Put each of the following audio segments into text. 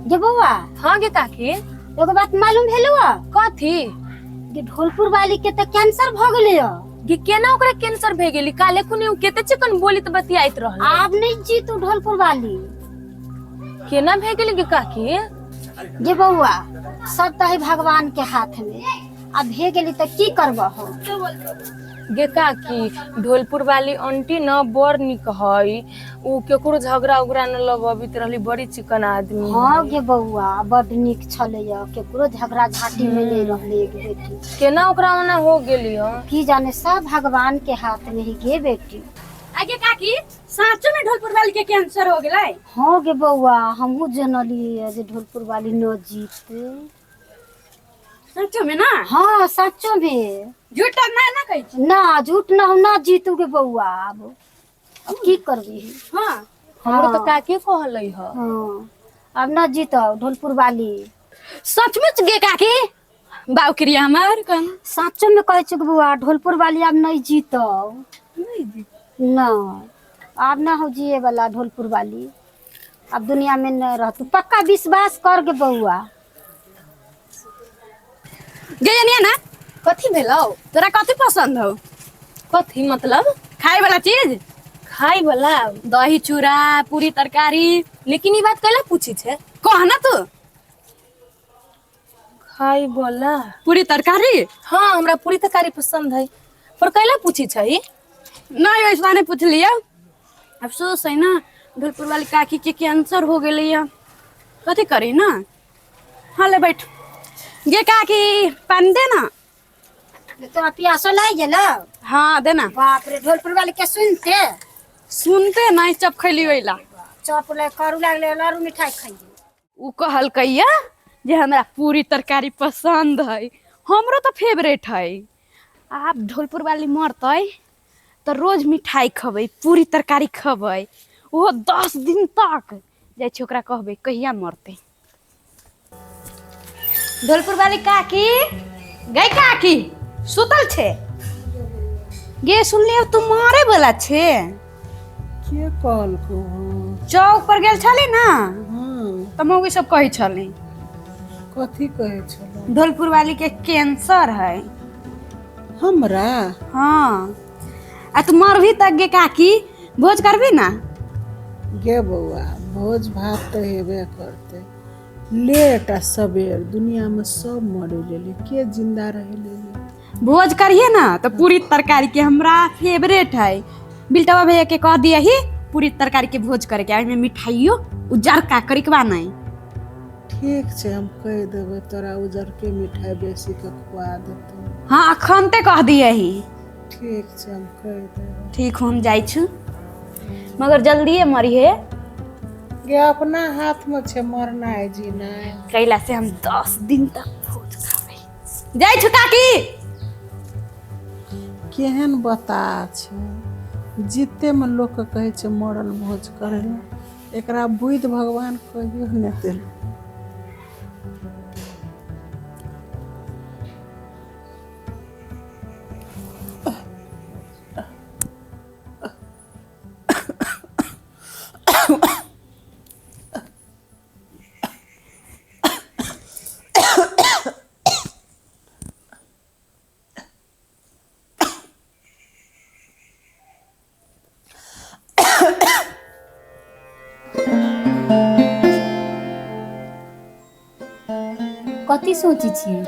गे बौआ। हाँ गे काकी। एगो बात मालूम भेलौ? कथी? गे ढोलपुर वाली के त कैंसर भ गेलै। गे केना ओकरा कैंसर भए गेली? काले खुनी उ केते चिकन बोली त बतियाइत रहल। आब नहीं जीतू ढोलपुर वाली। केना भए गेली गे काकी? गे बौआ, सब त है भगवान के हाथ में। आ भे गेली त की करबहो? गे काकी, ढोलपुर वाली आंटी न बड़ निक हई। उ केकरो झगड़ा उगड़ा न लगबित रहली, बड़ी चिकन आदमी। हाँ गे बौआ, बड नीक छलैया, केकरो झगड़ा झांटी में नहीं रहले एक बेटी। केना ओकरा ओना हो गेली? ह की जाने, सब भगवान के हाथ में ही गे बेटी। आगे काकी, साँचो में ढोलपुर वाली के कैंसर हो गेलै? हाँ गे बौआ, हमहूँ जनलियै जे ढोलपुर वाली न जीते। सचो में ना? हाँ, सचो में। झूठ ना ना कहै छी? ना, झूठ ना, हम ना जीतू गे बौआ। अब की करबी? हाँ। हमरो तो काकी कहलै ह। हाँ, अब ना जीतो ढोलपुर वाली। सचमुच गे काकी? बाउ क्रिया हमार कन। सचो में कहै छी बौआ, ढोलपुर वाली अब नहीं जीतो। नहीं जीत ना, आब ना हो जिए वाला ढोलपुर वाली, अब दुनिया में न रहतू। पक्का विश्वास कर गे बौआ। गे जनिया ना। कथी भेलौ? तोरा कथी पसंद हौ? कथी मतलब? खाए वाला चीज। खाय वाला? दही चूड़ा, पूरी तरकारी। लेकिन ई बात कैला पूछी छे? कह ना तू। खाय वाला पूरी तरकारी। हाँ, हमरा पूरी तरकारी पसंद है, पर कैला पूछी छै? नहीं, वैसा नहीं पूछ लिया। अफसोस है ना, ढोलपुर वाली काकी के कैंसर हो गेलै है। कथी करी ना? हाँ, ले बैठ गे काकी, पानी दे ना। तोरा प्यासो लागि गेलौ? हाँ, दे ना। बाप रे, ढोलपुर वाली के सुनते सुनते नहीं चप खैली ओइला। चप ले करू लागले, लारू मिठाई खाइए। उ कहलकैया जे हमरा पूरी तरकारी पसंद है। हमरो तो फेवरेट है। आब ढोलपुर वाली मरतै तऽ रोज मिठाई खबै, पूरी तरकारी खबै, ओहो 10 दिन तक। जाइ छी ओकरा कहबै कहिया मरतै। ढोलपुर वाली काकी, गई काकी, सुतल छे गे? सुनलियौ तू मरे वाला छे। के कहलकौ? चौक पर गेल छली ना। हँ। तऽ मौगी सब कहै छली। कथी कहै छलौ? ढोलपुर वाली के कैंसर है। हमरा? हाँ, आ तू मरबी तक गे काकी भोज करबी ना? गे बौआ, भोज भात तऽ हेबे करतै लेट आ सबेर। दुनियामे सब मरे लेली, के जिंदा रहे लेली? भोज करिए ना तो पूरी तरकारी के, हमरा फेवरेट है। बिल्टवा भैया के कह दिया ही पूरी तरकारी के भोज करे के, ओहिमे मिठाइयो उजर का करिकवा नहीं। ठीक छै, हम कहि देबै तोरा, उजरके मिठाइ बेसी के खुआ देतौ। हाँ, अखन ते कह दिया ही। ठीक छै, हम कहि देबै। ठीक, हम जाइ छु, मगर जल्दिए मरिहे। गे, अपना हाथमे छै मरनाइ जीनाइ। कैला से हम 10 दिन तक भोज खाबै। जाइ छु काकी। केहन बता छै, जीतेमे लोकके कहै छै मरल भोज करै लए। एकरा बुद्धि भगवान कहियो नहि देलकै। कथी सोचै छियै?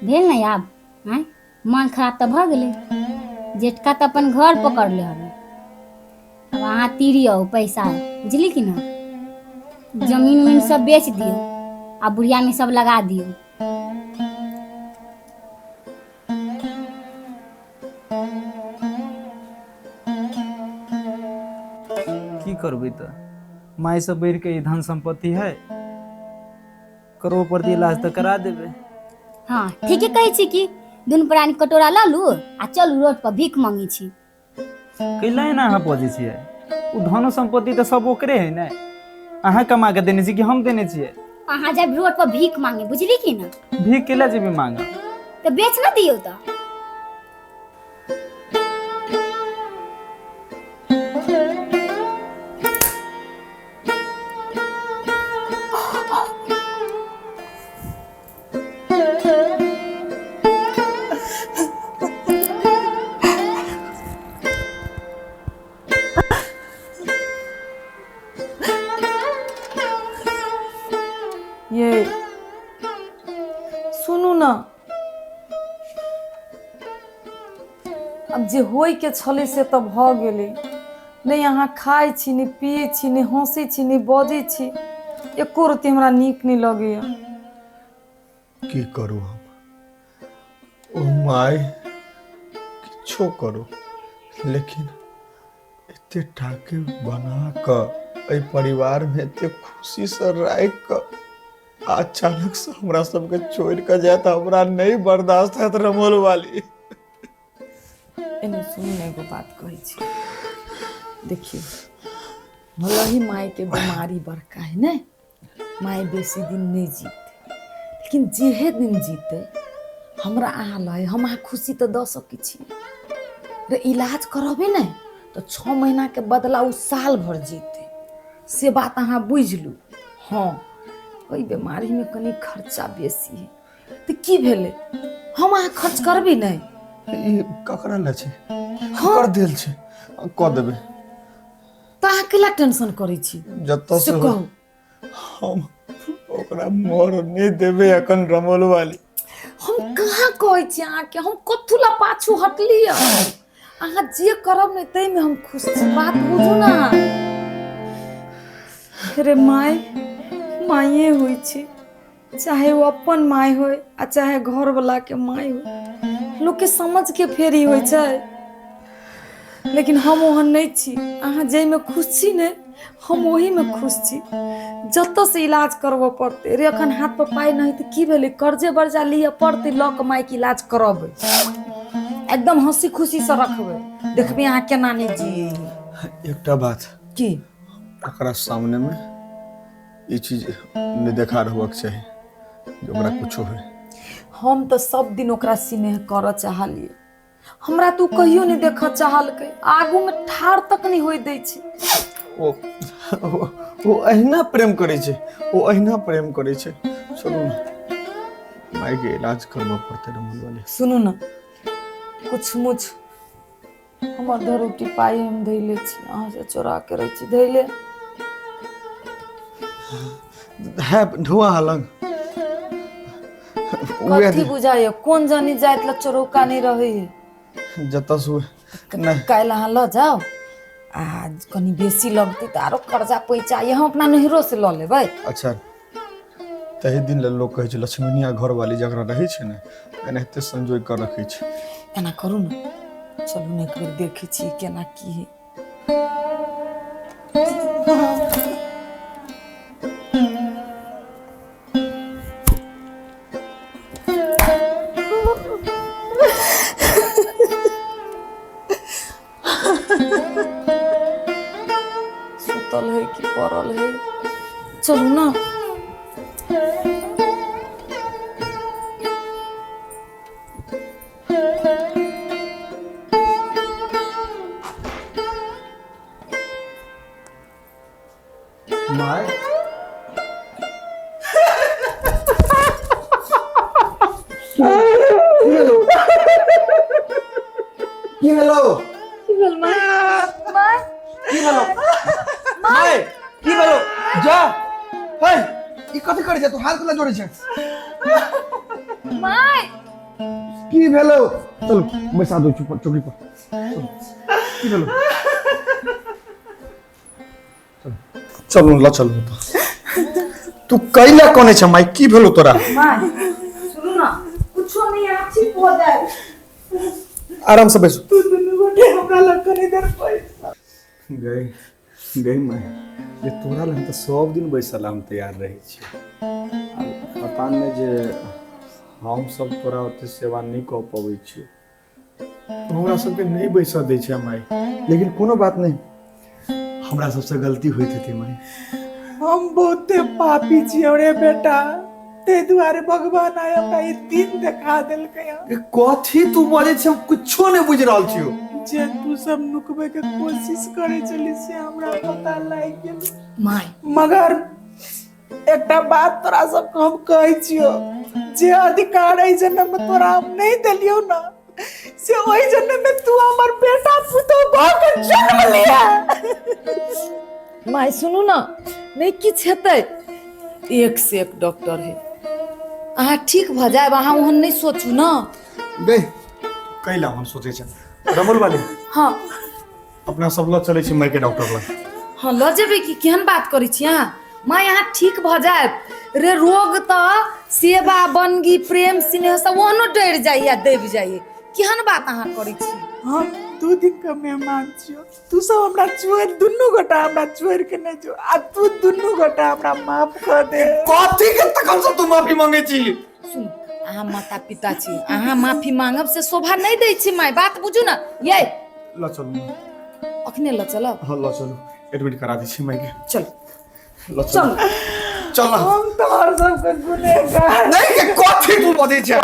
भेल ने आब? आँय, मन खराब तऽ भऽ गेलै। जेठका तऽ अपन घर पकड़ले हवे। आब अहाँ तीरियौ पैसा, बुझली कि ना? जमीन उमीन सब बेच दियौ आ बुढ़ियामे सब लगा दियौ। की करबै तऽ मायसँ बढ़ि कऽ ई धन सम्पत्ति है? करोड़पति इलाज तऽ करा देबै। हँ, ठीके कहै छी कि दुनू प्राणी कटोरा लऽ लू आ चलू रोड पर भीख मंगै छी। कैला एना अहाँ बजै छियै? ओ धनो सम्पत्ति तऽ सब ओकरे है ने? अहाँ कमा कऽ देने छी कि हम देने छियै? अहाँ जायब रोड पर भीख मांगे, बुझली कि ना? भीख कैला जेबै मांगऽ? तऽ बेच न दियौ तऽ। आब जे होइके छलै से तऽ भऽ गेलै। नहि अहाँ खाइ छी, नहि पियै छी, नहि हँसै छी, नहि बजै छी, एको रत्ती हमरा नीक नहि लगैए। की करू हम ओ माय, किछो करू, लेकिन एते टाके बना कऽ एहि परिवारमे एते खुशीसँ राखि कऽ अचानक से हमरा सबके छोड़ि कऽ जायत, हमरा नहि बर्दाश्त हैत रमोल वाली। एने सुनू ने, एगो बात कहै छी। देखियौ, भले ही मायके बीमारी बड़का है ने, माय बेसी दिन नहि जीतै, लेकिन जेहे दिन जीतै हमरा अहाँ लए हम अहाँ खुशी तऽ दऽ सकै छी रे। इलाज करबै ने तऽ 6 महीनाके बदला ओ साल भर जीतै, से बात अहाँ बुझि लू। हँ, ओहि बीमारीमे कनि खर्चा बेसी है तऽ की भेलै, हम अहाँ खर्च करबै नहि। ई ककरा लए छै? ककर देल छै? कऽ देबै। तऽ अहाँ केला टेंशन करै छी? जतऽ से से कहू। हम ओकरा मर नहि देबै अखन रमोल वाली। हम कहाँ कहै छी अहाँके, हम कथू ला पाछू हटली? अहाँ जे करब ने ताहिमे हम खुश छी, बात बुझू ना। रे माय माये होइ छै, चाहे ओ अपन माय होय आ चाहे घरवला के माय होय, लोकके समझ के फेरी होइ छै। लेकिन हम ओहन नहि छी। अहाँ जाहिमे खुश छी ने, हम ओहीमे खुश छी। जतऽ से इलाज करबऽ पड़तै रे, एखन हाथ पर पाइ नहि तऽ की भेलै, कर्जे बर्जा लिअ पड़तै, लऽ कऽ मायके इलाज करबै, एकदम हंसी खुशीसँ रखबै, देखबै अहाँ केना नहि जियै। एकटा बात। की? ओकरा सामनेमे ई चीज नहि देखा रहबाक चाही जे ओकरा कुछो होइ। हम तऽ सब दिन ओकरा स्नेह करऽ चाहलियै, हमरा तू कहियो नहि देखऽ चाहलकै, आगूमे ठाढ़ तक नहि होइ दै छै। ओ ओ- ओ अहिना प्रेम करै छै, ओ अहिना प्रेम करै छै। चलू ने, मायके इलाज करबऽ पड़तै रमण वाली। सुनू ने, कुछ मुछ हमर धरोटी पाइ हम धैले छी, अहाँ से चोरा के रहै छी धैले। है ढुआ हलंग उएह। कथी बुझाइए, कोन जानी जाइत लए चोरौका नहि रहै है। जतऽ से नहि। काल्हि अहाँ लऽ जाउ, आ कनि बेसी लगतै तऽ आरो कर्जा पैसा ये हम अपना नैहरो से लऽ लेबै। अच्छा, तही दिन लेल लोक कहै छै लक्ष्मीनिया घरवाली जकरा रहै छै ने, एनाहिते संजोगि कऽ रखै छै। एना करू ने, चलू ने, एक बेर देखै छी केना की है। सुतल है कि पड़ल है? चलू ना। माय, की भेलो? की भेल माय? माय, की भेलो माय? की भेलो? जा हे, ई कथी करै छै तू? हाथ केना जोड़ै छै? माय, की भेलो? चलू, बैसा दो चुप चौकी पर। चलू, की भेलो? चलू, ल चलू। तऽ तू कैला कोने छै माय? की भेलो तोरा? माय, सुनू ना, कुछो नहीं, अहाँ ठीक हो जाए। आराम से बैसू। तू दुनू गोटे हमरा लग कनी देर पैसा गई गई माय, जे तोरा लग तऽ सब दिन बैसल हम तैयार रहै छी। आब पता नहि जे हम सब तोरा ओते सेवा नहि कऽ पबै छियौ, हमरा सबके नहि बैसऽ दै छै माय। लेकिन कोनो बात नहि, हमरा सबसँ गलती होइत हेतै माय। हम बहुते पापी छियौ रे बेटा, ताहि दुआरे भगवान आइ हमरा ई दिन देखा देलकै हँ। ए, कथी तू बजै छी? हम कुछो नहि बुझि रहल छियौ। जे तू सब नुकबै के कोशिश करै छली से हमरा पता लागि गेल। माय, मगर एकटा बात तोरा सबके हम कहै छियौ, जे अधिकार एहि जन्म में तोरा हम नहीं देलियौ ना, से ओहि जन्म में तू हमर बेटा पुतोह भऽ के जन्म लिया। माय, सुनू ना, नहि किछु हेतै, एक से एक डॉक्टर है, अहाँ ठीक भऽ जायब, अहाँ ओहन नहि सोचू ना। गई, कैला हम सोचै छै? रमोल वाली। हाँ। अपना सब लऽ चलै छी मायके डॉक्टर लग। हाँ, लऽ जेबै कि? केहन बात करै छी अहाँ? माँ यहाँ ठीक भऽ जायत रे। रोग तऽ सेवा बनगी प्रेम स्नेह सब ओहनो डरि जाइए, दबि जाइए। केहन बात अहाँ करै छी? हम 2 दिन के मेहमान छियो, तू सब हमरा छोड़, दुनू गोटा हमरा छोड़ के नहीं जो, आ तू दुनू गोटा हमरा माफ कर दे। कथी के तखन से तू माफी मांगे छी? सुन, अहाँ माता पिता छी, अहाँ माफी मांगब से शोभा नहीं दै छी माय, बात बुझू ना। ये ल चलू। अखने ल चलब? हाँ, ल चलू, एडमिट करा दै छी मायके। चल। ल चलू, चल। हम तोहर सबके गुनहगार। नहीं के कथी तू बजै छै?